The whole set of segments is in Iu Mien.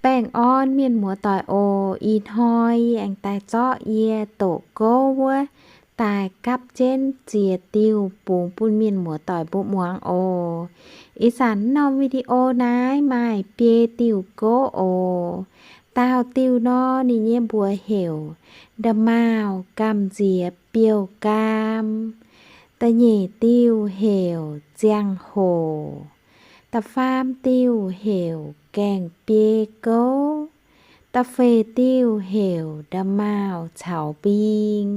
Baengh orn mienh muoz-doic oc. Ih hnoi yie aengx daaih zorqv yie doqc gouv wuov daaih gapv jienv ziex diuh bungx bun mienh muoz-doic mbuo muangx oc. Ih zanc norm video naaiv maaih biei diuh gouv oc. Dauh diuh nor ninh nyei mbuox heuc Nda'maauh gamh nziex biouv-gaam. Da'nyeic diuh heuc ziangh hoc. Da'faam diuh heuc gaengh biei gouv. Da'feix diuh heuc nda'maauh caux mbing.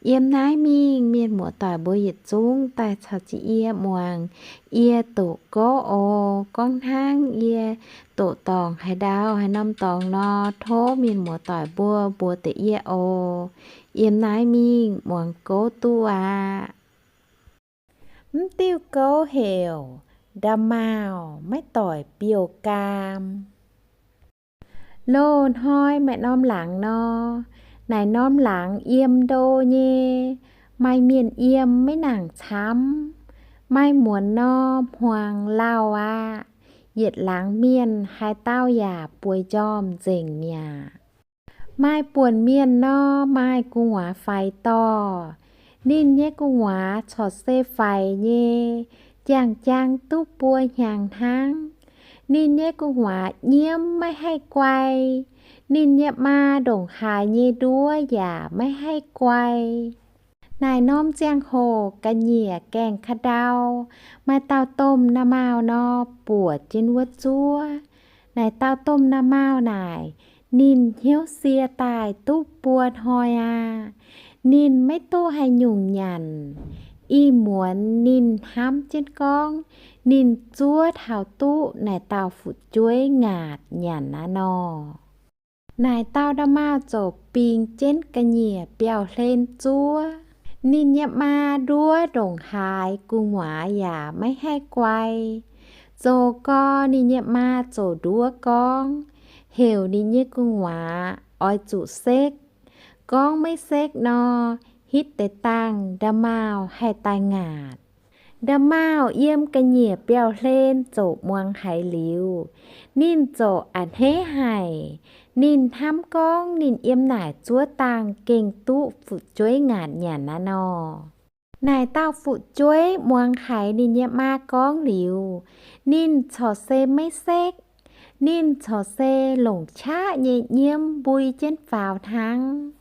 Yiem naaiv mingh mienh muoz-doic mbuo yietc zungv daaih caux jienv yie muangx yie doqc gouv oc. Gorngv hnangv yie doqc dorngc haaix ndau haaix norm dorngx nor, tov mienh muoz-doic mbuo mbuox deix yie oc. Yiem naaiv mingh muangx gouv duqv aqv. Mv diuh gouv heuc nda'maauh maiv doic biouv-gaam. Loz-hnoi maaih norm laangz nor, naaic norm laangz yiem ndo nyei, maaih mienh yiem maiv nangc camv. Maaih muonz nor hmuangx lauh aqv. Yietc laangz mienh haaix dauh yaac bueix njormh nzengc mi'aqv. Maaih buonc mienh nor maaih gu'nguaaz faix dorh. Ninh nyei gu'nguaaz corc se faix nyei, jangx-jangx duqv buo hnyangx hnangv. Ninh nyei gu'nguaaz nyiemv maiv haih guai. Ninh nyei maa ndongc haaix nyei nduov yaac maiv haih guai. Naaic norm ziangh hoc ga'nyiec gaengh ka'ndau, maaih dauh domh nda'maauh nor buoc jienv wuov zuov. Naaic dauh domh nda'maauh naaic, ninh hnyouv sie daaih duqv buo hnoi aqv. Ninh maiv duqv haaix nyungc nyanc. Ih muonz ninh hnamv jienv gorngv ninh zuov taux duqv naaic dauh fu'jueiv ngaatc nyanc aqv nor. Naaic dauh nda'maauh ziouc bingx jienv ga'nyiec biauv-hlen zuov. Ninh nyei maa nduov ndongc haaix gu'nguaaz yaac maiv haih guai. Zoux gau ninh nyei maa ziouc nduov gorngv, heuc ninh nyei gu'nguaaz oix zuqc sekv. Gorngv maiv sekv nor, hitv deix dangh nda'maauh haih daaih ngaatc. Nda'maauh yiem ga'nyiec biauv-hlen ziouc muangx haiz liuz, ninh ziouc a'hneiv haic. Ninh hnamv gorngv ninh yiem naaic zuov dangh gengh duqv fu'jueiv ngaatc nyanc aqv nor. Naaic dauh fu'jueiv muangx haiz ninh nyei maa gorngv liuz, ninh corc se maiv sekv. Ninh corc se longc qaqv nyei nyiemv mbui jienv faaux hnangv.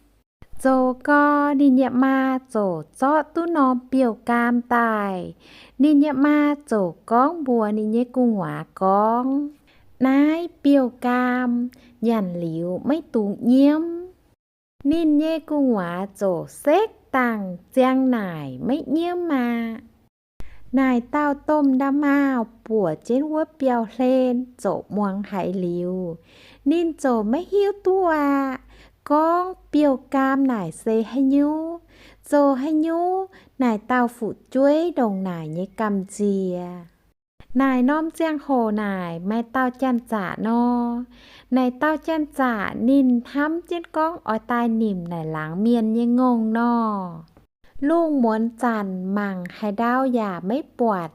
Zoux gau ninh nyei maa ziouc zorqv duqv norm biouv-gaam daaih. Ninh nyei maa ziouc gorngv mbuox ninh nyei gu'nguaaz gorngv, naaiv biouv-gaam nyanc liuz maiv dungx nyiemv. Ninh nyei gu'nguaaz ziouc sekv dangh ziang naaic maiv nyiemv aqv. Naaic dauh domh nda'maauh buoc jienv wuov biauv-hlen ziouc muangx haiz liuz, ninh ziouc maiv hiuv duqv aqv. Gorngv biouv-gaam naaic se haaix nyungc, zoux haaix nyungc naaic dauh fu'jueiv ndongc naaic nyei gamh nziex. Naaic norm ziangh hoc naaic maaih dauh janx-zaqc nor. Naaic dauh janx-zaqc ninh hnamv jienv gorngv oix daaih nimc naaic laangz mienh nyei ngongh nor. Lungh muonz zanc mangc haaix ndau yaac maiv buatc.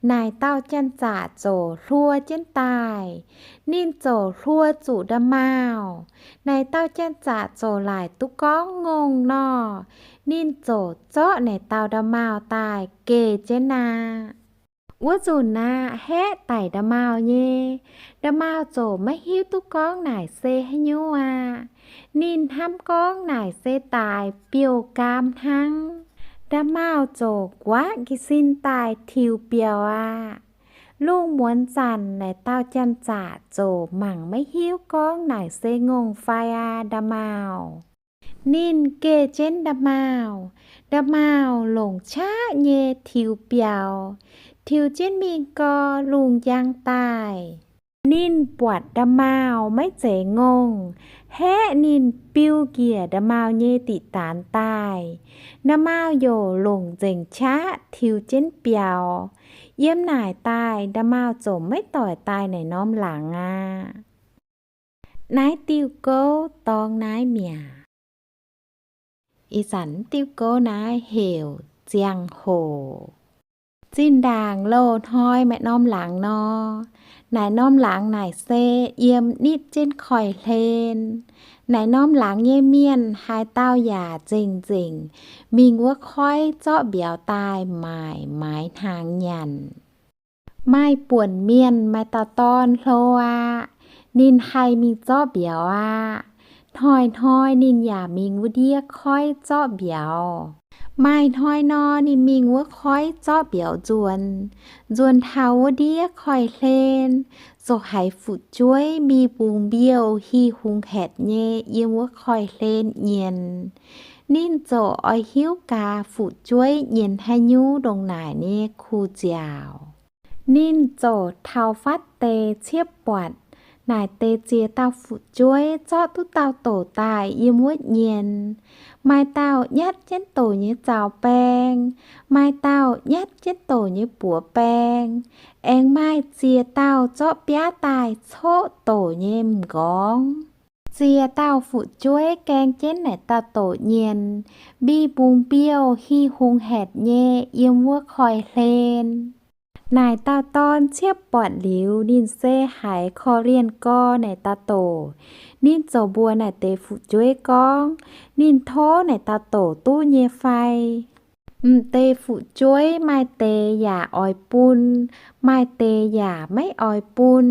Naaic dauh janx-zaqc ziouc hluo jienv daaih. Ninh ziouc hluo zuqc nda'maauh. Naaic dauh janx-zaqc ziouc laaic duqv gorngv ngongh nor. Ninh ziouc zorqv naaic dauh nda'maauh daaih geh jienv aqv. Wuov nzunc aqv, haeqv daic nda'maauh nyei. Nda'maauh ziouc maiv hiuv duqv gorngv naaic se haaix nyungc aqv. Ninh hnamv gorngv naaic se daaih biouv-gaam hnangv. Nda'maauh ziouc nquaqv jiez sin daaih tiux biaux aqv. Lungh muonz zanc naaic dauh janx-zaqc ziouc mangc maiv hiuv gorngv naaic se ngongh fai aqv nda'maauh. Ninh geh jienv nda'maauh. Nda'maauh longc qaqv nyei tiux biaux. Tiux jienv mingh gau, lungh njang daaih. Ninh buatc nda'maauh maiv zeiz ngongh, haeqv ninh biu njiec nda'maauh nyei diqc daanx daaih. Nda'maauh youc longc nzengc qaqv tiux jienv biaux. Yiem naaic daaih nda'maauh ziouc maiv doic daaih naaic norm laangz aqv. Naaiv diuh gouv dorng naaiv mi'aqv. Ih zanc diuh gouv naaiv heuc ziangh hoc. Zinh ndaangc loz-hnoi maaih norm laangz nor, Naaic norm laangz naaic se yiem nitv jienv koiv-hlen. Naaic norm laangz nyei mienh haaix dauh yaac nzengc-nzengc mingh wuov koiv zorqv mbiauz daaih maaic maaiz hnaangx nyanc. Maaih buonc mienh maaih dauh dorn hlo aqv. Ninh haih mingh zorqv mbiauz aqv. Hnoi-hnoi ninh yaac mingh wuov ndiev koiv zorqv mbiauz. Maaih hnoi nor, ninh mingh wuov koiv zorqv mbiauz nzuonx. Nzuonx taux wuov ndiev koiv-hlen, ziouc haiz fu'jueiv mbi mbungh mbiouh hi hungh haetc nyei yiem wuov koiv-hlen nyienz. Ninh ziouc oix hiuv gaax fu'jueiv nyienz haaix nyungc ndongc naaic nyei kuh nziaauc. Ninh ziouc taux fatv deix ciepv buatc naaic deix ziex dauh fu'jueiv zorqv duqv dauh doc daaih yiem wuov nyienz. Maaih dauh nyatv jienv doc nyei zaux baeng, maaih dauh nyatv jienv doc nyei buoz baeng, aengx maaih ziex dauh zorqv biaav daaih coqv doc nyei m'nqorngv. Ziex dauh fu'jueiv gaeng jienv naaic dauh doc nyienz, mbi mbungh mbiouh hi hungh haetc nyei yiem wuov koiv-hlen. Naaic dauh dorn ciepv buatc liuz, ninh se haiz korv-lienh gorx naaic dauh doc. Ninh ziouc mbuox naaic deix fu'jueiv gorngv ninh tov naaic dauh doc duqv nyei fai. M'deix fu'jueiv maaih deix yaac oix bun, maaih deix yaac maiv oix bun.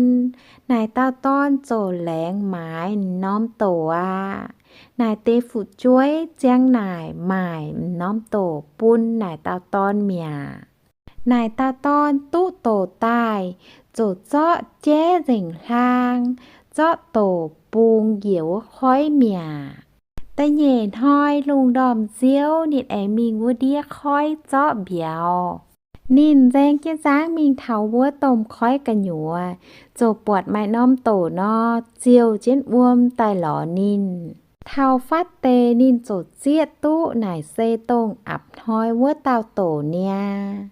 Naaic dauh dorn ziouc laengz maaiz m'norm doc aqv. Naaic deix fu'jueiv ziang naaic maaic m'norm doc bun naaic dauh dorn mi'aqv. Naaic dauh dorn duqv doc daaih, ziouc zorqv jaiv nzengc hlaang, zorqv doc bungx njiec wuov koiv mi'aqv. Da'nyeic hnoi lungh ndorm nziouv ninh aengx mingh wuov ndiev koiv zorqv mbiauz. Ninh nzaeng jienv nzangv mingh taux wuov domh koiv gu'nyuoz, ziouc buatc maaih norm doc nor, ziouh jienv wuom daaih lorz ninh. Taux fatv deix ninh ziouc zieqv duqv naaic se dongh apc hnoi wuov dauh doc niaa.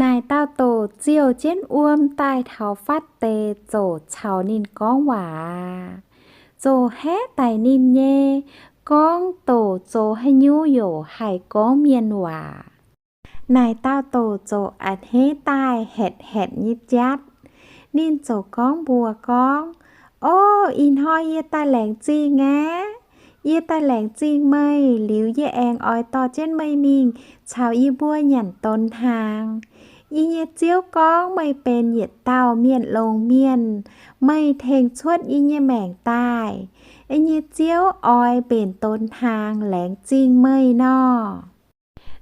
Naaic dauh doc ziouh jienv wuom daaih taux fatv deix ziouc caux ninh gorngv waac aqv. Ziouc haeqv daic ninh nyei, gorngv doc zoux haaix nyungc youc haih gorngv mienh waac. Naaic dauh doc ziouc a'hneiv daaih haetc-haetc nyei jatv. Ninh ziouc gorngv mbuox gorngv, O, ih hnoi yie daaih laengz zingh aqv. Yie daaih laengz zingh meih liuz, yie aengx oix dorh jienv meih mingh caux yie mbuo nyanc donx hnaangx. Yie nyei ziouv gorngv meih benx yietc dauh mienh longx mienh. Meih tengx cuotv yie nyei maengc daaih. Yie nyei ziouv oix mbenc donx hnaangx laengz zingh meih nor.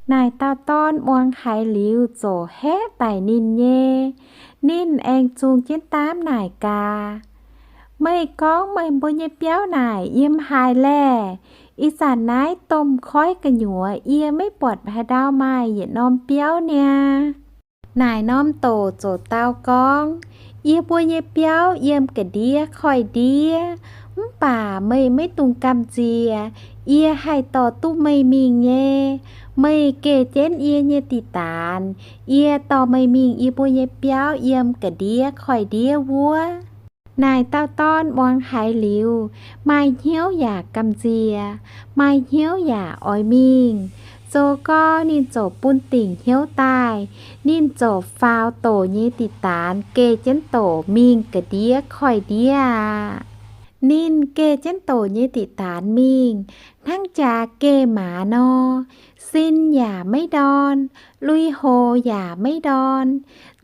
Naaic dauh dorn muangx haiz liuz ziouc haeqv daic ninh nyei. Ninh aengx zungx jienv daamv naaic gaax, Meih gorngv meih mbuo nyei biauv naaic yiem haaix laeh? Ih zanc naaiv domh koiv gu'nyuoz yie maiv buatc haaix ndau maaih yietc norm biauv niaa. Naaic norm doc ziouc dau gorngv, Yie mbuo nyei biauv yiem ga'ndiev koiv-ndiev, mv baac meih maiv dungx gamh nziex. Yie haih dorh duqv meih mingh nyei. Meih geh jienv yie nyei diqc daanx, yie dorh meih mingh yie mbuo nyei biauv yiem ga'ndiev koiv-ndiev wuov. Naaic dauh dorn muangx haiz liuz, maaih hnyouv yaac gamh nziex, maaih hnyouv yaac oix mingh. Zoux gau ninh ziouc bun dingc hnyouv daaih. Ninh ziouc faaux doc nyei diqc daanx geh jienv doc mingh ga'ndiev koiv-ndiev aqv. Ninh geh jienv doc nyei diqc daanx mingh, hnangv jaax geh maaz nor, sin yaac maiv ndorn, lui-houx yaac maiv ndorn,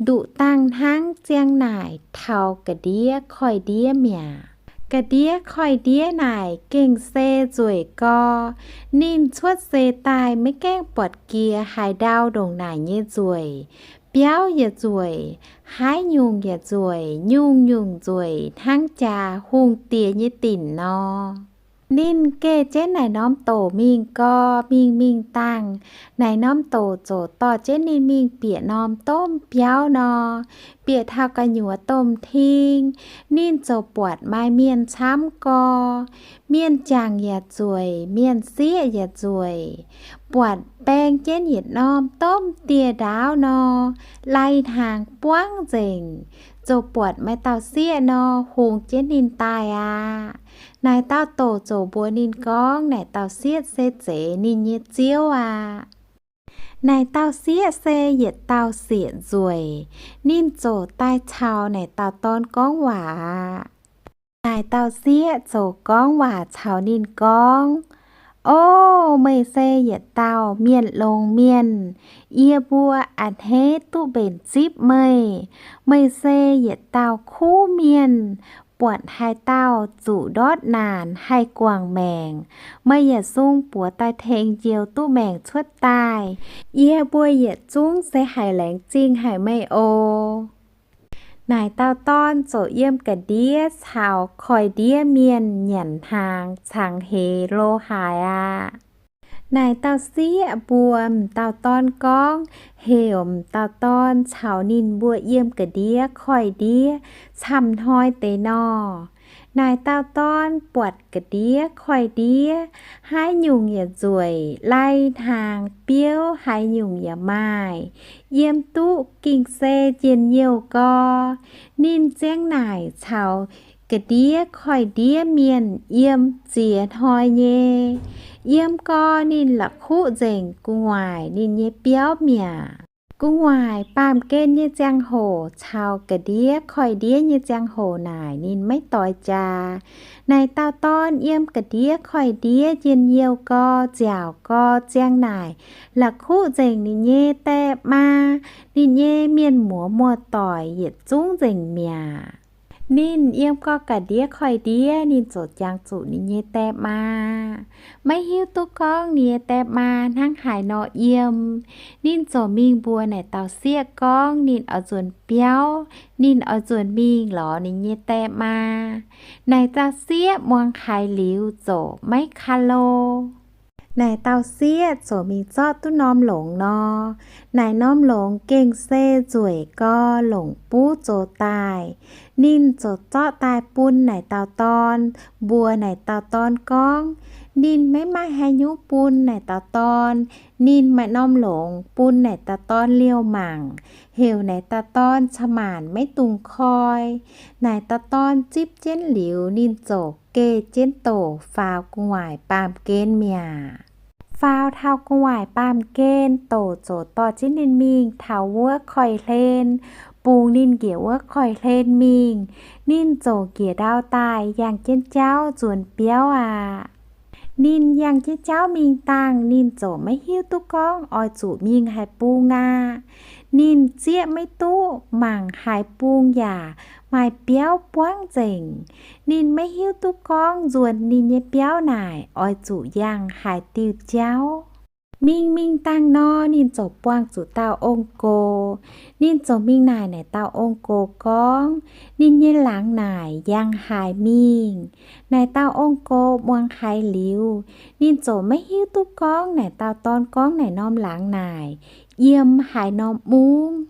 nduqc dangh hnangv ziang naaic taux ga'ndiev koiv-ndiev mi'aqv. Ga'ndiev koiv-ndiev naaic gengh se nzueic gau. Ninh cuotv seix daaih maiv gaengh buatc jiex haaix ndau ndongc naaic nyei nzueic. Biauv yaac nzueic, haaix nyungc yaac nzueic, nyungc-nyungc nzueic hnangv jaax hungh diex nyei dinc nor. Ninh geh jienv naaic norm doc mingh gau, mingh mingh dangh, naaic norm doc ziouc dorh jienv ninh mingh bieqc norm domh biauv nor, bieqc taux gu'nyuoz domh ting. Ninh ziouc buatc maaih mienh camv gau. Mienh jangc yaac nzueic, mienh sieqv yaac nzueic, buatc baeng jienv yietc norm domh dieh ndaauv nor, lai-hnaangx buangv nzengc. Ziouc buatc maaih dauh sieqv nor hungx jienv ninh daaih aqv. Naaic dauh doc ziouc mbuox ninh gorngv naaic dauh sieqv se zeiz ninh nyei ziouv aqv. Naaic dauh sieqv se yietc dauh sieqv nzueic. Ninh ziouc daaih caux naaic dauh dorn gorngv waac aqv. Naaic dauh sieqv ziouc gorngv waac caux ninh gorngv, O, meih se yietc dauh mienh longx mienh. Yie mbuo a'hneiv duqv mbenc zipv meih. Meih se yietc dauh kuv mienh. Buatc haaix dauh zuqc ndortv naanc haih guangc maengc, meih yietc sung buoz daaih tengx njoux duqv maengc cuotv daaih. Yie mbuo yietc zungv se haiz laengz zingh haic meih oc. Naaic dauh dorn ziouc yiem ga'ndiev caux koiv-ndiev mienh nyanc hnaangx cangx heix lo haaix aqv. Naaic dauh sieqv mbuox m'dauh dorn gorngv, heuc m'dauh dorn caux ninh mbuo yiem ga'ndiev koiv-ndiev camv hnoi deix nor. Naaic dauh dorn buatc ga'ndiev koiv-ndiev, haaix nyungc yaac nzueic, lai hnaangx biouv haaix nyungc yaac maaih, yiem duqv ging-seix njien-youh gau. Ninh ziang naaic caux ga'ndiev koiv-ndiev mienh yiem ziex hnoi nyei. Yiem gau ninh la'kuqv nzengc gu'nguaaic ninh nyei biauv mi'aqv. Gu'nguaaic baamh gen nyei ziangh hoc caux ga'ndiev koiv-ndiev nyei ziangh hoc naaic ninh maiv doix jaax. Naaic dauh dorn yiem ga'ndiev koiv-ndiev njien-youh gau, nziaauc gau, ziang naaic la'kuqv nzengc ninh nyei die maa, ninh nyei mienh muoz muoz-doic yietc zungv nzengc mi'aqv. Ninh yiem gau ga'ndiev koiv-ndiev, ninh ziouc jangx zuqc ninh nyei die maa. Maiv hiuv duqv gorngv ninh nyei die maa hnangv haaix nor yiem. Ninh ziouc mingh mbuox naaic dauh sieqv gorngv ninh oix nzuonx biauv, ninh oix nzuonx mingh lorz ninh nyei die maa. Naaic dauh sieqv muangx haiz liuz ziouc maiv ka'lo. Naaic dauh sieqv ziouc mingh zorqv duqv norm longx nor. Naaic norm longx gengh se nzueic gau, longc buv zoux daaih. Ninh ziouc zorqv daaih bun naaic dauh dorn, mbuox naaic dauh dorn gorngv ninh maiv maaih haaix nyungc bun naaic dauh dorn. Ninh maaih norm longx bun naaic dauh dorn liouh mangc, heuc naaic dauh dorn ca'maanc maiv dungx koi. Naaic dauh dorn zipv jienv liuz, ninh ziouc geh jienv doc faaux gu'nguaaic baamh gen mi'aqv. Faaux taux gu'nguaaic baamh gen, doc ziouc dorh jienv ninh mingh taux wuov koiv-hlen, bungx ninh njiec wuov koiv-hlen mingh. Ninh ziouc njiec ndau daaih yangh jienv jauv nzuonx biauv aqv. Ninh yangh jienv jauv mingh dangh, ninh ziouc maiv hiuv duqv gorngv oix zuqc mingh haaix bung aqv. Ninh zieqv maiv duqv, mangc haaix bung yaac maaih biauv buangv nzengc. Ninh maiv hiuv duqv gorngv nzuonx ninh nyei biauv naaic oix zuqc yangh haaix diuh jauv. Mingh mingh dangh nor, ninh ziouc buangh zuqc dauh ong-gox. Ninh ziouc mingh naaic naaic dauh ong-gox gorngv, ninh nyei laangz naaic yangh haaix mingh. Naaic dauh ong-gox muangx haiz liuz, ninh ziouc maiv hiuv duqv gorngv naaic dauh dorn gorngv naaic norm laangz naaic yiem haaix norm mungv.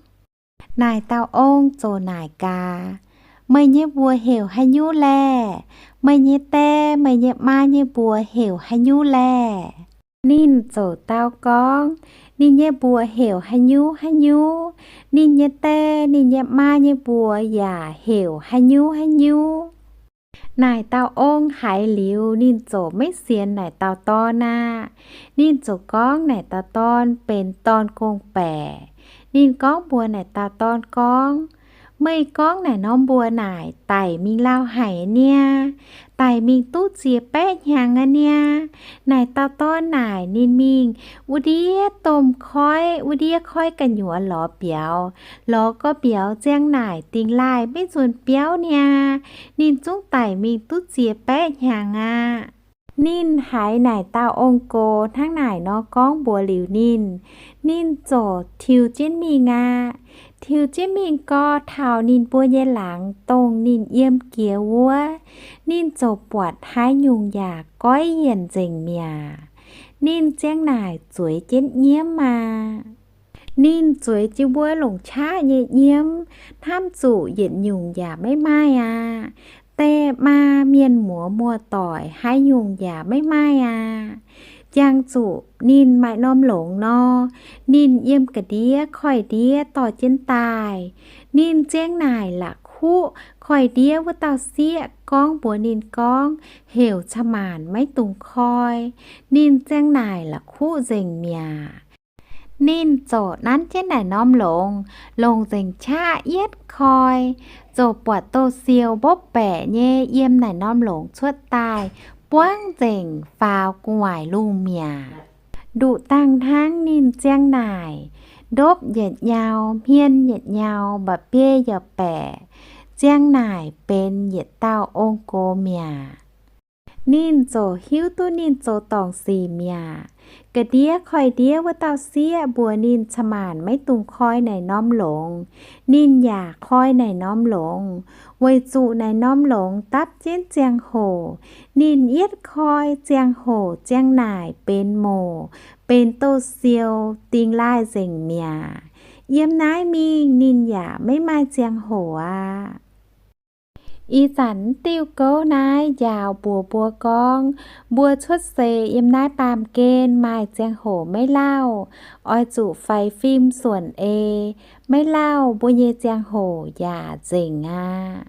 Naaic dauh ong ziouc naaic gaax, meih nyei mbuox heuc haaix nyungc laeh? Meih nyei die, meih nyei maa nyei mbuox heuc haaix nyungc laeh? Ninh ziouc dau gorngv, ninh nyei mbuox heuc haaix nyungc haaix nyungc, ninh nyei die, ninh nyei maa nyei mbuox yaac heuc haaix nyungc haaix nyungc. Naaic dauh ong haiz liuz, ninh ziouc maiv sienx naaic dauh dorn aqv. Ninh ziouc gorngv naaic dauh dorn benx dorn gong-baeqc. Ninh gorngv mbuox naaic dauh dorn gorngv, meih gorngv naaic norm mbuox naaic daic mingh lauh haic aqv niaa, daic mingh duqv ziex baeqv hnyangx aqv niaa. Naaic dauh dorn naaic ninh mingh wuov ndiev domh koiv, wuov ndiev koiv gu'nyuoz lorz mbiauz. Lorz gau mbiauz ziang naaic dingx laaih maiv nzuonx biauv niaa. Ninh zungv daic mingh duqv ziex baeqv hnyangx aqv. Ninh haiz naaic dauh ong-gox hnangv naaic nor gorngv mbuox liuz ninh, ninh ziouc tiux jienv mingh aqv. Tiux jienv mingh gau, taux ninh mbuo nyei laangz dongh ninh yiem jiex wuov, ninh ziouc buatc haaix nyungc yaac goiv yienc nzengc mi'aqv. Ninh ziang naaic zueiz jienv nyiemv aqv. Ninh zueiz jienv wuov longc qaqv nyei nyiemv, hnamv zuqc yietc nyungc yaac maiv maaih aqv. Die maa, mienh muoz muoz-doic haaix nyungc yaac maiv maaih aqv. Jangx zuqc ninh maaih norm longx nor, ninh yiem ga'ndiev koiv-ndiev dorh jienv daaih. Ninh ziang naaic la'kuqv koiv-ndiev wuov dauh sieqv gorngv mbuox ninh gorngv heuc ca'maanc maiv dungx koi. Ninh ziang naaic la'kuqv nzengc mi'aqv. Ninh ziouc nanv jienv naaic norm longx, longc nzengc qaqv yietv koi, ziouc buatc douz-sioux mbopv baeqc nyei yiem naaic norm longx cuotv daaih, buangv nzengc faaux gu'nguaaic lungh mi'aqv. Nduqc dangh hnangv ninh ziang naaic, ndopv yietc nyau, hmien yietc nyau, mba'biei yaac baeqc, ziang naaic benx yietc dauh ong-gox mi'aqv. Ninh ziouc hiuv duqv ninh zoux dorngc sic mi'aqv. Ga'ndiev koiv-ndiev wuov dauh sieqv mbuox ninh ca'maanc maiv dungx koi naaic norm longx. Ninh yaac koi naaic norm longx, weic zuqc naaic norm longx dapv jienv ziangh hoc. Ninh yietv koi, ziangh hoc ziang naaic benx moc, benx douz-sioux dingx laaih nzengc mi'aqv. Yiem naaiv mingh ninh yaac maiv maaih ziangh hoc aqv. Ih zanc diuh gouv naaiv njaaux mbuox mbuo gorngv, mbuo cuotv seix yiem naaiv baamh gen maaih ziangh hoc maiv lauh, oix zuqc faix fim suonc ei, maiv lauh mbuo nyei ziangh hoc yaac nzengc aqv.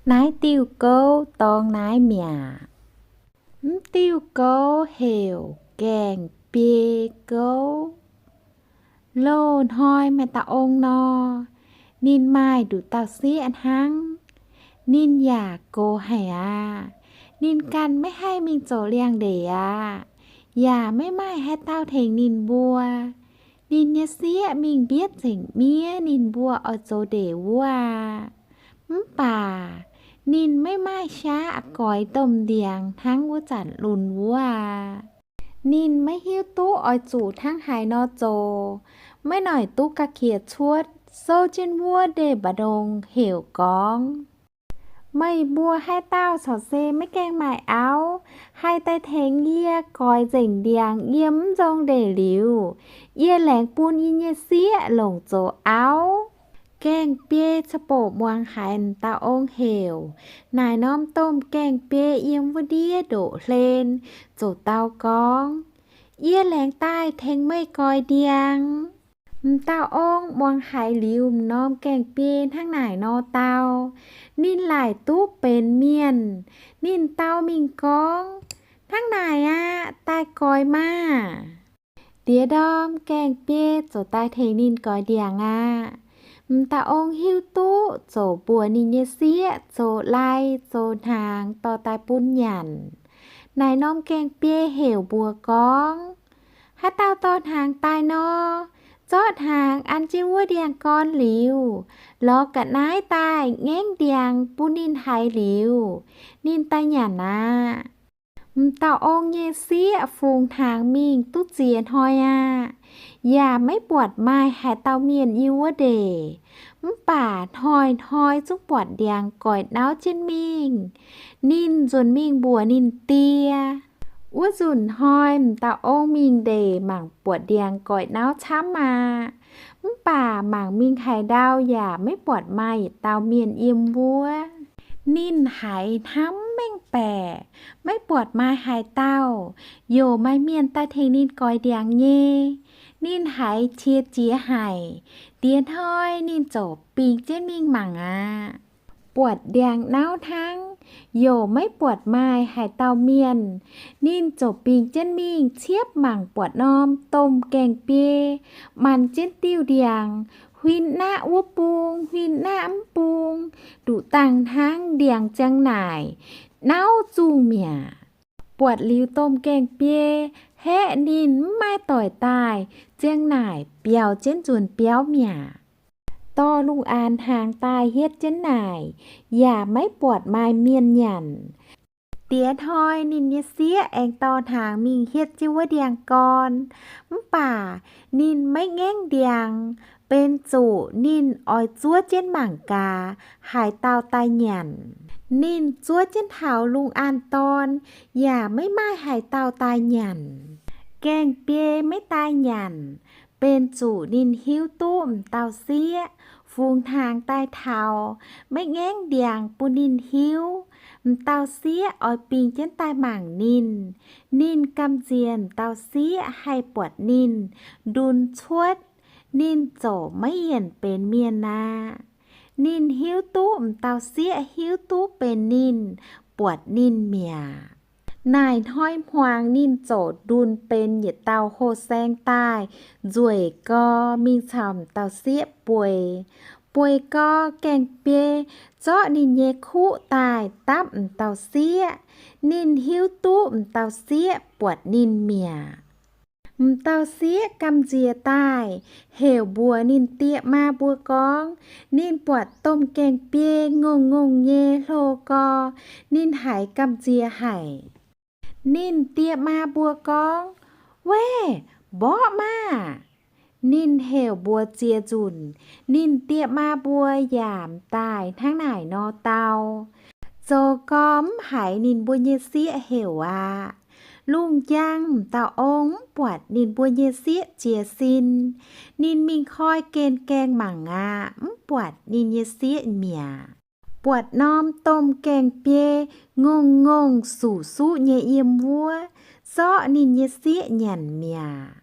Naaiv diuh gouv dorngx naaiv mi'aqv. Mv diuh gouv heuc gaengh biei gouv. Loz-hnoi maaih dauh ong nor, ninh maaih nduqc dauh sieqv hnangv. Ninh yaac gox haic aqv. Ninh ganh maiv haih mingh zoux liangx-ndeic aqv, yaac maiv maaih haaix dauh tengx ninh mbuo. Ninh nyei sieqv mingh mbietv nzengc miev ninh mbuo oix zoux ndeic wuov aqv. Mv baac ninh maiv maaih saav aqv goix domh ndiangx hnangv wuov zanc lunx wuov aqv. Ninh maiv hiuv duqv oix zuqc hnangv haaix nor zoux, maiv noic duqv ga'qiex cuotv, souv jienv wuov ndeic-mbu'ndongx heuc gorngv, meih mbuo haaix dauh corc se maiv gaengh maaih auv, haih daaih tengx yie goix nzengc ndiangx yiem mv nzong ndeic liuz, yie laengz bun yie nyei sieqv longc zoux auv. Gaengh biei ca'boc muangx haiz m'dauh ong heuc, naaic norm domh gaengh biei yiem wuov ndiev ndoqv hlen, zoux dau gorngv, yie laengz daaih tengx meih goix ndiangx. M'dauh ong muangx haiz liuz m'norm gaengh biei hnangv naaic nor dau, ninh laaic duqv benx mienh. Ninh dau mingh gorngv, hnangv naaic aqv, daaih goix maah! Diex ndorm gaengh biei ziouc daaih tengx ninh goix ndiangx aqv. M'dauh ong hiuv duqv ziouc mbuox ninh nyei sieqv zoux lai zoux hnaangx dorh daaih bun nyanc. Naaic norm gaengh biei heuc mbuox gorngv, haaix dauh dorh hnaangx daaih nor, zorqv hnaangx an jienv wuov ndiangx-gorn liuz, lorz ga'naaiv daaih ngaengv ndiangx bun ninh haiz liuz, ninh daaih nyanc aqv. M'dauh ong nyei sieqv fungx hnaangx mingh duqv ziex hnoi aqv, yaac maiv buatc maaih haaix dauh mienh yiem wuov ndeic. Mv baac hnoi-hnoi zungv buatc ndiangx goix nauv jienv mingh. Ninh nzuonx mingh mbuox ninh die. Wuov nzunc hnoi m'dauh ong mingh ndeic mangc buatc ndiangx goix nauv camv aqv. Mv baac mangc mingh haaix ndau yaac maiv buatc maaih yietc dauh mienh yiem wuov. Ninh haiz hnamv mengh baeqc, maiv buatc maaih haaix dauh, youc maaih mienh daaih tengx ninh goix ndiangx nyei. Ninh haiz qiex jiez haic. Diex hnoi ninh ziouc bingx jienv mingh mangc aqv. Buatc ndiangx nauv hnangv, youc maiv buatc maaih haaix dauh mienh. Ninh ziouc bingx jienv mingh ciepv mangc buatc norm domh gaengh biei, manc jienv diuh ndiangx, huin naqv wuov bung, huin naqv mv bung, nduqc dangh hnangv ndiangx ziang naaic, nauv zungh mi'aqv. Buatc liuz domh gaengh biei, haeqv ninh mv maaih doic daaih, ziang naaic biaux jienv nzuonx biauv mi'aqv. Dorh lungh aanx hnaangx daaih hietv jienv naaic, yaac maiv buatc maaih mienh nyanc. Diex hnoi ninh nyei sieqv aengx dorh hnaangx mingh hietv jienv wuov ndiangx-gorn. Mv baac ninh maiv ngaengv ndiangx, benx zuqc ninh oix zuov jienv mangc gaax haaix dauh daaih nyanc. Ninh zuov jienv taux lungh aanx dorn, yaac maiv maaih haaix dauh daaih nyanc. Gaengh biei maiv daaih nyanc, benx zuqc ninh hiuv duqv m'dauh sieqv fungx hnaangx daaih taux, maiv ngaengv ndiangx bun ninh hiuv. M'dauh sieqv oix bingx jienv daaih mangc ninh. Ninh gamh nziex m'dauh sieqv haih buatc ninh ndunh cuotv, ninh ziouc maiv yienc benx mienh aqv. Ninh hiuv duqv m'dauh sieqv hiuv duqv benx ninh, buatc ninh mi'aqv. Naaic hnoi hmuangx ninh ziouc ndunh benx yietc dauh hlo saeng daaih nzueic gau mingh caux m'dauh sieqv bueix. Bueix gau gaengh biei zorqv ninh nyei kuv daaih dapv m'dauh sieqv. Ninh hiuv duqv m'dauh sieqv buatc ninh mi'aqv. M'dauh sieqv gamh nziex daaih heuc mbuox ninh die maa mbuo gorngv ninh buatc domh gaengh biei ngongh ngongh nyei hlo gau, ninh haiz gamh nziex haic. Ninh die maa mbuo gorngv, Weih, mborqv maah! Ninh heuc mbuox ziex nzunc, ninh die maa mbuo yaac m'daaih hnangv naaic nor dau. Zoux gau mv haiz ninh mbuo nyei sieqv heuc aqv. Lungh njang m'dauh ong mv buatc ninh mbuo nyei sieqv jiez sin. Ninh mingh koi gen gaengh mangc aqv, mv buatc ninh nyei sieqv mi'aqv. Buatc norm domh gaengh biei ngongh ngongh suqv suqv nyei yiem wuov, zorqv ninh nyei sieqv nyanc mi'aqv.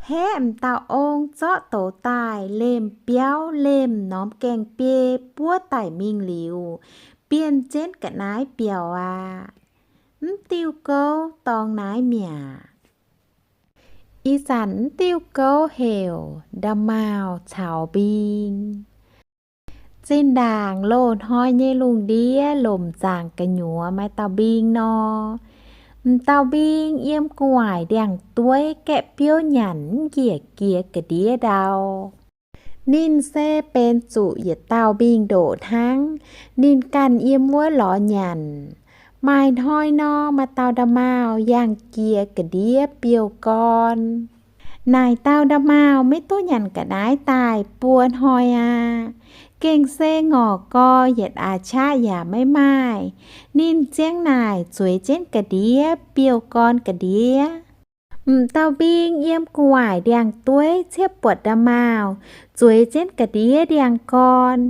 Haeqv m'dauh ong zorqv douz daaih lemh biauv lemh norm gaengh biei buov daic mingh liuz, bienh jienv ga'naaiv biouc aqv. Mv diuh gouv dorngx naaiv mi'aqv. Ih zanc mv diuh gouv heuc Nda'maauh caux Mbing. Zinh ndaangc loz-hnoi nyei lungh ndiev lomc zaangc gu'nyuoz maaih dauh mbing nor. M'dauh mbing yiem gu'nguaaic ndiangx-dueiv gaeqv biouv nyanc mv njiec jiex ga'ndiev ndau. Ninh se benx zuqc yietc dauh mbing-ndoqc hnangv. Ninh ganh yiem wuov lorz nyanc. Maaih hnoi nor, maaih dauh nda'maauh yangh jiex ga'ndiev biouv-gorn. Naaic dauh nda'maauh maiv duqv nyanc ga'naaiv daaih buo hnoi aqv. Gengh se ngorc gau, yietc aax qaqv yaac maiv maaih. Ninh ziang naaic zueiz jienv ga'ndiev biouv-gorn ga'ndiev. M'dauh mbing yiem gu'nguaaic ndiangx-dueiv ciepv buatc nda'maauh zueiz jienv ga'ndiev ndiangx-gorn.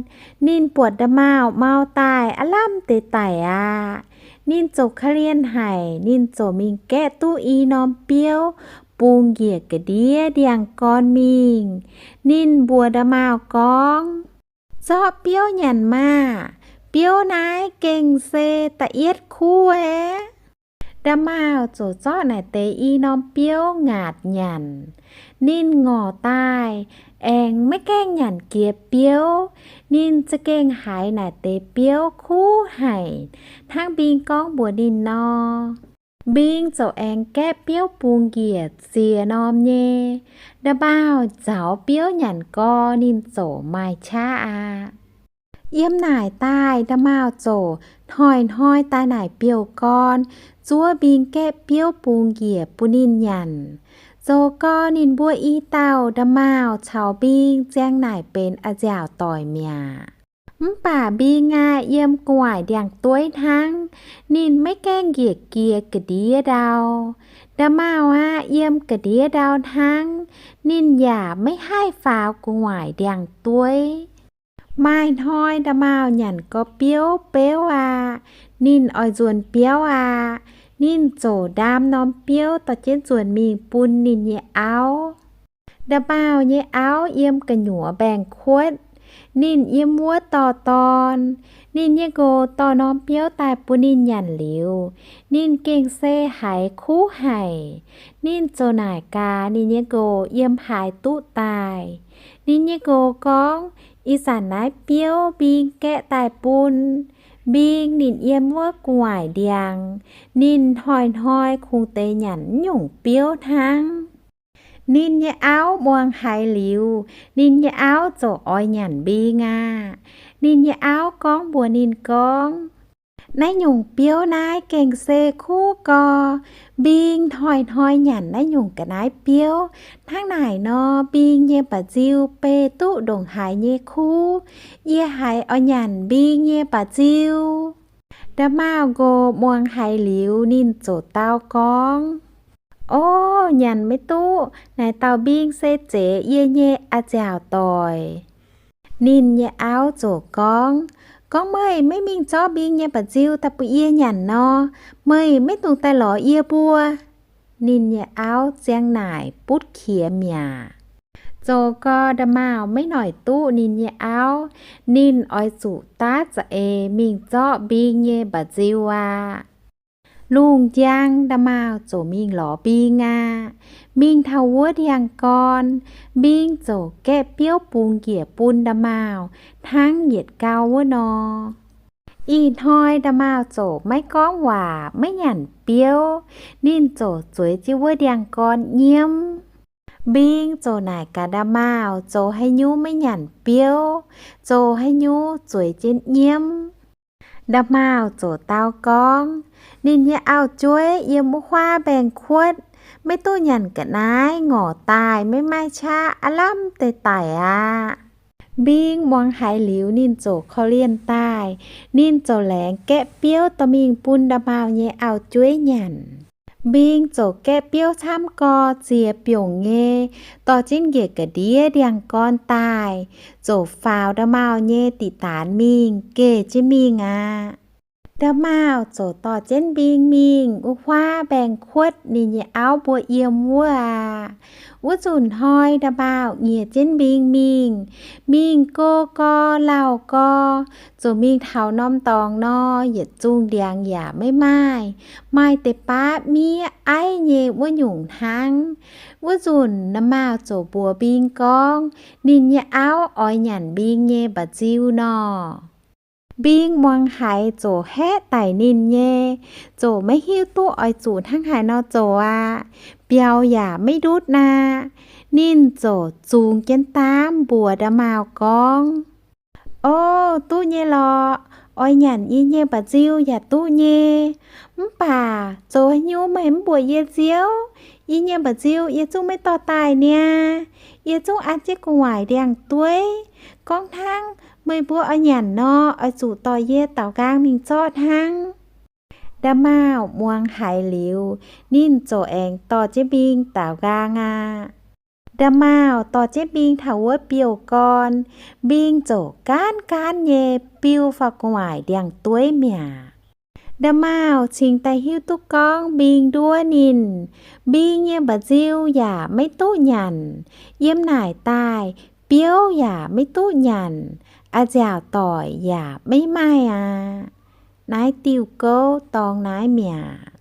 Ninh buatc nda'maauh mau daaih aav lamh deix daic aqv. Ninh ziouc korv-lienh haic. Ninh ziouc mingh gaeqv duqv i norm biouv bungx njiec ga'ndiev ndiangx-gorn mingh. Ninh mbuox nda'maauh gorngv, Zorqv biouv nyanc maah! Biouv naaiv gengh se da'yietv kuv aeqv. Nda'maauh ziouc zorqv naaic deix i norm biouv ngaatc nyanc. Ninh ngorc daaih aengx maiv gaengh nyanc jiex biouv. Ninh za'gengh haiz naaic deix biouv kuv haic, hnangv mbing gorngv mbuox ninh nor. Mbing ziouc aengx gaeqv biouv bungx njiec ziex norm nyei. Nda'maauh nzaaux biouv nyanc gau, ninh ziouc maaih qaqv aqv. Yiem naaic daaih nda'maauh ziouc hnoi-hnoi daaih naaic biouv-gorn zuov mbing gaeqv biouv bungx njiec bun ninh nyanc. Zoux gau ninh mbuo i dauh nda'maauh caux mbing ziang naaic benx a'nziaauc doic mi'aqv. Mv baac mbing aah, yiem gu'nguaaic ndiangx-dueiv hnangv, ninh maiv gaengh njiec jiex ga'ndiev ndau. Nda'maauh aah, yiem ga'ndiev ndau hnangv, ninh yaac maiv haih faaux gu'nguaaic ndiangx-dueiv. Maaih hnoi nda'maauh nyanc gau biouv beuv aqv. Ninh oix nzuonx biauv aqv. Ninh ziouc ndaam norm biouv dorh jienv nzuonx mingh bun ninh nyei auv. Nda'maauh nyei auv yiem gu'nyuoz mbaengx-kuotv. Ninh yiem wuov dorh dorn. Ninh nyei nqox dorh norm biouv daaih bun ninh nyanc liuz, ninh gengh se haiz kuv haic. Ninh ziouc naaic gaax ninh nyei nqox yiem haaix duqv daaih. Ninh nyei nqox gorngv, Ih zanc naaiv biouv mbing gaeqv daaih bun. Mbing ninh yiem wuov gu'nguaaic ndiangx. Ninh hnoi-hnoi kungx deix nyanc naaiv nyungc biouv hnangv. Ninh nyei auv muangx haiz liuz, ninh nyei auv ziouc oix nyanc mbing aqv. Ninh nyei auv gorngv mbuox ninh gorngv, Naaiv nyungc biouv naaiv gengh se kuv gau. Mbing hnoi-hnoi nyanc naaiv nyungc ga'naaiv biouv. Hnangv naaic nor, mbing nyei mba'nziu beiv duqv ndongc haaix nyei kuv. Yie haiz oix nyanc mbing nyei mba'nziu. Nda'maauh nqox muangx haiz liuz, ninh ziouc dau gorngv, O, nyanc maiv duqv. Naaic dauh mbing se zeiz yie nyei a'nziaauc doic. Ninh nyei auv ziouc gorngv, Gorngv meih maiv mingh zorqv mbing nyei mba'nziu daaih bun yie nyanc nor, meih maiv dungx daaih lorz yie mbuo. Ninh nyei auv ziang naaic butv qiex mi'aqv. Zoux gau nda'maauh maiv noic duqv ninh nyei auv. Ninh oix zuqc daav za'eix mingh zorqv mbing nyei mba'nziu aqv. Lungh njang, Ndaa Maauh ziouc mingh lorz Mbing aqv. Mingh taux wuov ndiangx-gorn, Mbing ziouc gaeqv biouv bungx njiec bun Ndaa Maauh hnangv yietc gau wuov nor. Ih hnoi Ndaa Maauh ziouc maiv gorngv waac, maiv nyanc biouv. Ninh ziouc zueiz jienv wuov ndiangx-gorn nyiemv. Mbing ziouc naaic gaax Ndaa Maauh, zoux haaix nyungc maiv nyanc biouv, zoux haaix nyungc zueiz jienv nyiemv. Ndaa Maauh ziouc dau gorngv, ninh nyei auv-jueiv yiem wuov huaav mbaengx-kuotv, maiv duqv nyanc ga'naaiv, ngorc daaih maiv maaih qaqv, aav lamh deix daic aqv. Mbing muangx haiz liuz, ninh ziouc korv-lienh daaih. Ninh ziouc laengz gaeqv biouv dorh mingh bun Ndaa Maauh nyei auv-jueiv nyanc. Mbing ziouc gaeqv biouv camv gorx, ziex biongc nyei, dorh jienv njiec ga'ndiev ndiangx-gorn daaih, ziouc faaux Ndaa Maauh nyei diqc daanx mingh, geh jienv mingh aqv. Ndaa Maauh ziouc dorh jienv Mbing mingh wuov huaav mbaengx-kuotv ninh nyei auv mbuo yiem wuov aqv. Wuov nzunc hnoi Ndaa Maauh nyiec jienv Mbing mingh. Mingh go gorx lauh gorx, ziouc mingh taux norm dorngx nor, yietc zungh ndiangx yaac maiv maaih. Maaih deix baav miev aiv nyei wuov nyungc hnangv. Wuov nzunc Ndaa Maauh ziouc mbuox Mbing gorngv, ninh nyei auv oix nyanc Mbing nyei mba'nziu nor. Mbing muangx haiz ziouc haeqv daic ninh nyei, ziouc maiv hiuv duqv oix zuqc hnangv haaix nor zoux aqv. Biaux yaac maiv ndutv aqv. Ninh ziouc zungx jienv daamv mbuox Ndaa Maauh gorngv, O, duqv nyei lorqc. Oix nyanc yie nyei mba'nziu yaac duqv nyei. Mv baac zoux haaix nyungc meih mv mbuox yie nziouv? Yie nyei mba'nziu yie zungv maiv dorh daaih niaa. Yie zungv an jienv gu'nguaaic ndiangx-dueiv. Gorngv hnangv meih mbuo oix nyanc nor, oix zuqc dorh yie daaux nqaang mingh zorqv hnangv. Ndaa Maauh muangx haiz liuz, ninh ziouc aengx dorh jienv Mbing daaux nqaang aqv. Ndaa Maauh dorh jienv Mbing taux wuov biouv-gorn, Mbing ziouc gaanv gaanv nyei biu faaux gu'nguaaic ndiangx-dueiv mi'aqv. Ndaa Maauh cingx daaih hiuv duqv gorngv Mbing nduov ninh. Mbing nyei mba'nziu yaac maiv duqv nyanc. Yiem naaic daaih biouv yaac maiv duqv nyanc. A'nziaauc doic yaac maiv maaih aqv. Naaiv diuh gouv dorngx naaiv mi'aqv.